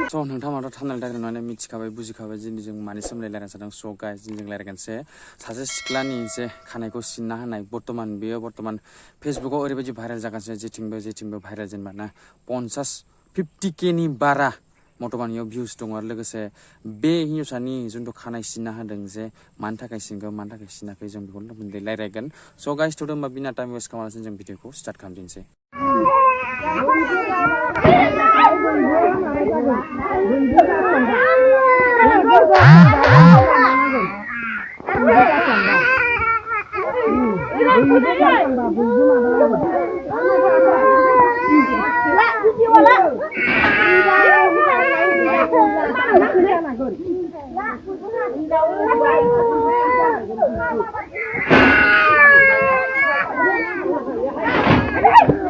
स' नोंथाङाथ' थानाय रायज्लायनानै मिथिखाबाय बुजिखाबाय जे जों मानि सोमोन्दै रायज्लायनो सानदों स' गाइस जों रायज्लायगोनसे सासे सिख्लानि जे खानायखौ सिनना होनाय बर्थमान फेसबुकाव ओरैबायदि भाइरेल जागासिनो जेथिंबो भाइरेल जेनेबा ना 50K नि बारा बर्थमान इयाव भिउस दङ आरो लोगोसे बे हिन्जावसानि जिथु खानाय सिनना होदों जे मानि थाखाय सिनखो मानि थाखाय सिनाखै जों बेखौनो रायज्लायगोन स' गाइस थ'दो होमबा बिना टाइम वेस्ट खालामालासिनो जों भिडिअखौ स्टार्ट खालामदिनोसै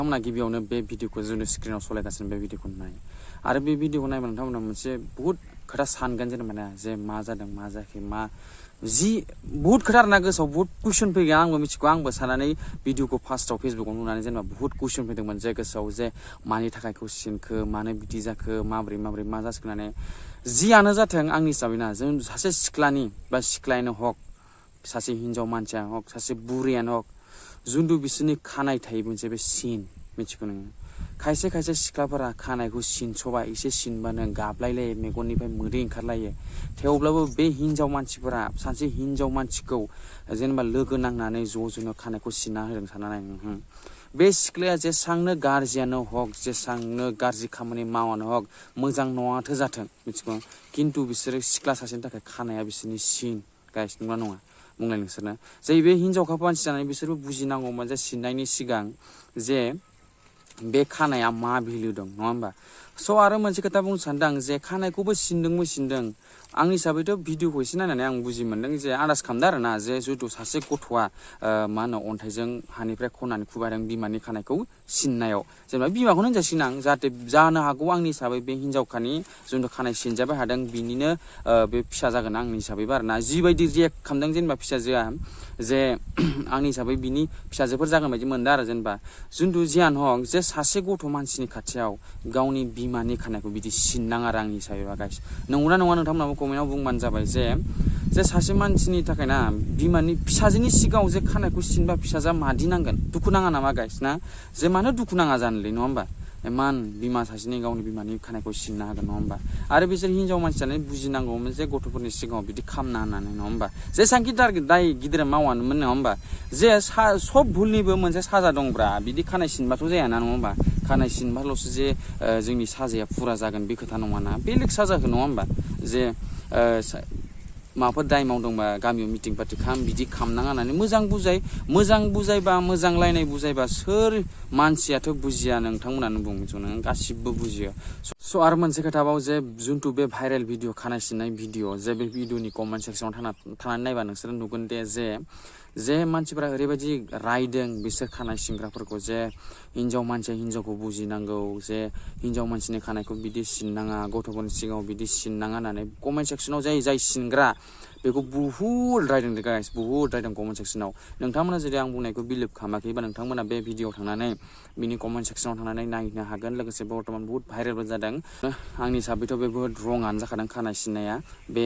नोंथांमोना गिबियावनो बे भिडिअखौ जोंनि स्क्रिनाव सलायगासिनो बे भिडिअखौ नाय आरो बे भिडिअखौ नायबा नोंथांमोना मोनसे बुहुत खोथा सानगोन जेनेबा ना जे मा जादों मा जायाखै मा जि बुहुत खोथा आरोना गोसोआव बुहुत कुइसन फैगोन आंबो मिथिगौ आंबो साननानै भिडिअखौ फार्स्टआव फेसबुकाव नुनानै जेनेबा बुहुत कुइसन फैदोंमोन जे गोसोआव जे मानि थाखायखौ सिनखो मानो बिदि जाखो माबोरै मा जासिगोन होननानै जियानो जाथों आंनि हिसाबैना जों सासे सिख्लानि बा सिख्लायानो हक सासे हिन्जाव मानसियानो हक सासे बुरैयानो हक जुन्दु बिसोरनि खानाय थायो मोनसे बे सिन मिथिगौ नोङो खायसे सिख्लाफोरा खानायखौ सिनस'बा एसे सिनबानो गाबलायलायो मेगननिफ्राय मोदै ओंखारलायो थेवब्लाबो बे हिन्जाव मानसिफोरा सासे हिन्जाव मानसिखौ जेनेबा लोगो नांनानै ज'नो खानायखौ सिनना होदों साननानै बे सिख्लाया जेसांनो गाज्रियानो हक जेसांनो गाज्रि खामानि मावानो हक मोजां नङाथो जाथों मिथिगौ खिन्थु बिसोरो सिख्ला सासेनि थाखाय खानाया बिसोरनि सिन गाइस नंगौना नङा बुंलाय नोंसोरनो जे बे हिन्जावखा मानसि जानानै बिसोरबो बुजिनांगौमोन जे सिननायनि सिगां जे बे खानाया मा भेलु दं नङा होमबा स' आरो मोनसे खोथा बुंनो सानदों आं जे खानायखौबो सिनदों आंनि हिसाबैथ' भिडिअखौ एसे नायनानै आं बुजि मोनदों जे आन्दाज खालामदों आरोना जे जुथु सासे गथ'आ मा होनो अन्थाइजों हानिफ्राय खनानै खुबायदों बिमानि खानायखौ सिननायाव जेनेबा बिमाखौनो होनजासिगोन आं जाहाथे जानो हागौ आंनि हिसाबै बे हिन्जावखानि जुथु खानाय सिनजाबाय हादों बिनिनो बे फिसा जागोन आंनि हिसाबैबो आरोना जिबायदि रियेक्ट खालामदों जेनेबा फिसाजोआ जे आंनि हिसाबै बिनि फिसाजोफोर जागोन बायदि मोनदों आरो जेनेबा जुन्थु जियानो हक जे सासे गथ' मानसिनि खाथियाव गावनि बिमानि खानायखौ बिदि सिननाङा आरो आंनि हिसाबैबा गाइस नंगौना नङा नोंथांमोनाबो कमेन्टआव बुंबानो जाबाय जे सासे मानसिनि थाखाय ना बिमानि फिसाजोनि सिगाङाव जे खानायखौ सिनबा फिसाजोआ मादि नांगोन दुखु नाङा नामा गाइस ना जे मानो दुखु नाङा जानोलै नङा होमबा इमान बिमा सासेनि गावनि बिमानि खानायखौ सिनना होगोन नङा होमबा आरो बिसोर हिन्जाव मानसि जानानै बुजिनांगौमोन जे गथ'फोरनि सिगाङाव बिदि खामना होननानै नङा होमबा जेसांखि दाय गिदिर मावानोमोन नङा होमबा जे सब भुलनिबो मोनसे साजा दंब्रा बिदि खानाय सिनबाथ' जायाना नङा होमबा खानाय सिनबाल'सो जे जोंनि साजाया फुरा जागोन बे खोथा नङाना बेलेग साजाखौ नङा होमबा जे माबाफोर दाय मावदोंबा गामियाव मिटिं पार्टि बिदि खालामनाङा होननानै मोजां बुजायबा मोजां लायनाय बुजायबा सोर मानसियाथ' बुजिया नोंथांमोनानो बुंसो नों गासिबो बुजियो स' आरो मोनसे खोथाबाव जे जुन्थु बे भाइरेल भिडिअ खानाय सिननाय भिडिअ जे बे भिडिअनि कमेन्ट सेक्सनाव थानानै नायबा नोंसोर नुगोन दे जे मानसिफोरा ओरैबायदि रायदों बिसोर खानाय सिनग्राफोरखौ जे हिन्जाव मानसिया हिन्जावखौ बुजिनांगौ जे हिन्जाव मानसिनि खानायखौ बिदि सिननाङा गथ'फोरनि सिगाङाव बिदि सिननाङा होननानै कमेन्ट सेक्सनाव जाय सिनग्रा बेखौ बुहुत रायदों गाइस बुहुत रायदों कमेन्ट सेक्सनाव नोंथांमोना जुदि आं बुंनायखौ बिलिभ खालामाखैबा नोंथांमोना बे भिडिअ थांनानै बिनि कमेन्ट सेक्सनाव थांनानै नायनो हागोन लोगोसे बर्थमान बुहुत भाइरेलबो जादों आंनि हिसाबैथ' बे बुहुत रंआनो जाखादों खानाय सिननाया बे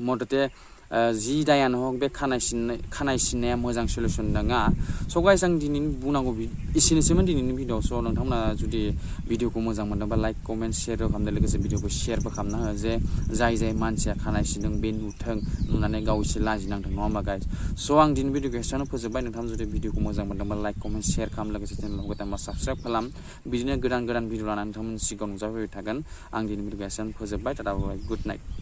मथथे जि दायानो हक बे खानाय सिननाया मोजां सलिउसन नङा स' गाइस आं दिनैनि बुंनांगौ एसेनोसैमोन दिनैनि भिडिअ स' नोंथांमोना जुदि भिडिअखौ मोजां मोनदोंबा लाइक कमेन्ट शेयार खालामदों लोगोसे भिडिअखौ शेयारबो खालामना हो जे जाय मानसिया खानाय सिनदों बे नुनानै गाव एसे लाजिनांथों नङा होमबा गाइस स' आं दिनै भिडिअखौ एसेयावनो फोजोबबाय नोंथाङा जुदि भिडिअखौ मोजां मोनदोंबा लाइक कमेन्ट शेयार खालाम लोगोसे चेनेलखौ गोदानबा साबस्क्राइब खालाम बिदिनो गोदान भिडिअ लानानै नोंथांमोननि सिगाङाव नुजाफैबाय थागोन आं दिनै भिडिअखौ एसेयावनो फोजोबबाय टाटा बाय गुड नाइट